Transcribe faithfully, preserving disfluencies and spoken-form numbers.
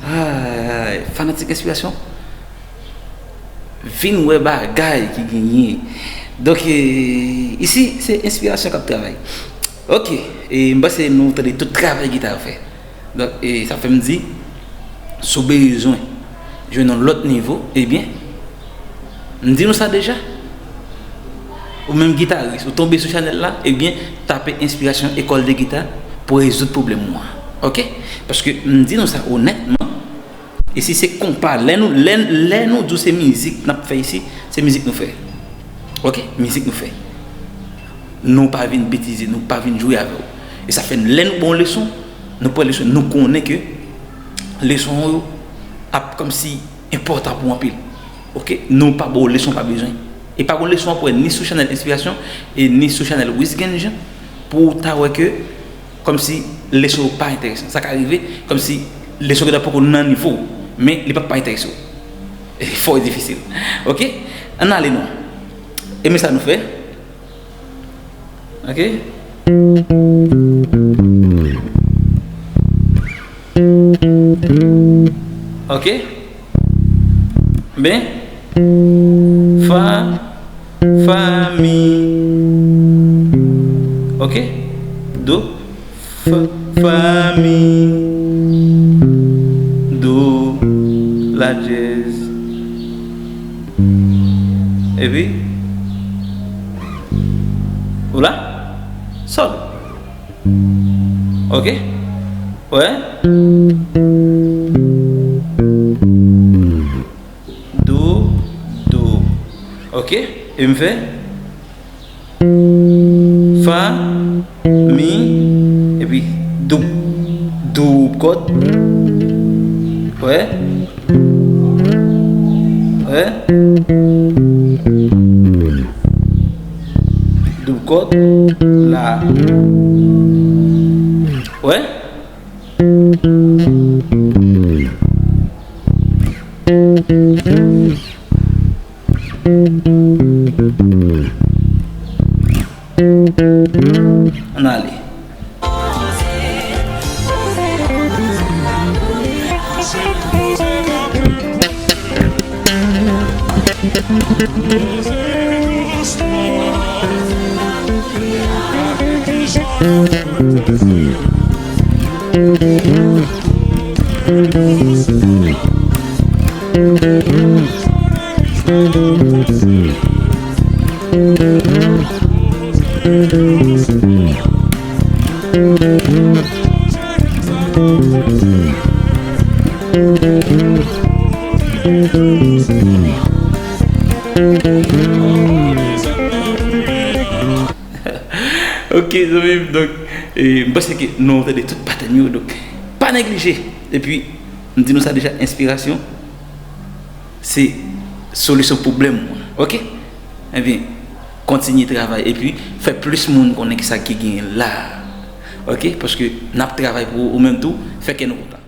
Ay, fanatik enspirasyon, vin wè bagay ki genyen. Donk, e, isi, se enspirasyon k ap travay. Ok, e m panse nou tande tout travay gita yo fè. Donk, e, sa fè m di, si w bezwen jwenn yon lòt nivo, ebyen, m di nou sa deja. Ou menm gitaris, ou tonbe sou chanèl la, ebyen, tape enspirasyon ekòl de gita pou rezoud pwoblèm ou an. Ok? Paske m di nou sa onètman, isi se konpa. Lè nou, lè, lè nou di w se mizik n ap fè isi, se mizik nou fè. Ok? Mizik nou fè. Nou pa vin betize, nou pa vin jwe avè w. E sa fè lè nou ba w leson, nou pran leson, nou konnen ke leson yo ap kòmsi enpòtan pou w anpil. Ok? Nou pa ba w leson pa bezwen. E pa gon leson w ap wè ni sou chanèl Enspirasyon e ni sou chanèl Wisgenj pou w ta wè ke kòmsi leson yo pa enteresan. Sa ka rive kòmsi leson gentan poko nan nivo w, men li p ap pa enterese w. Fò e difisil. Ok? Ann ale non. E men sa nou fè. Ok? Ok? Ben, fa, fa, mi. Ok? Do, fa, fa, mi, do, la dyèz. Epi, ou la? Sòl. Ok? Wè? Do, do. Ok? E m fè fa, mi, epi doub, doub kòd. Wè? Wè? Doub kòd la. Wè? Ann ale. Ok, zanmi m, donk, e, m panse ke nou tande tout patèn yo, donk, pa neglije. Epi, m di nou sa deja, enspirasyon se solisyon pwoblèm ou an. Ok? Ebyen, kontinye travay epi fè plis moun konnen kisa ki genyen la. Ok? Paske n ap travay pou ou menm tou, fè kè nou kontan.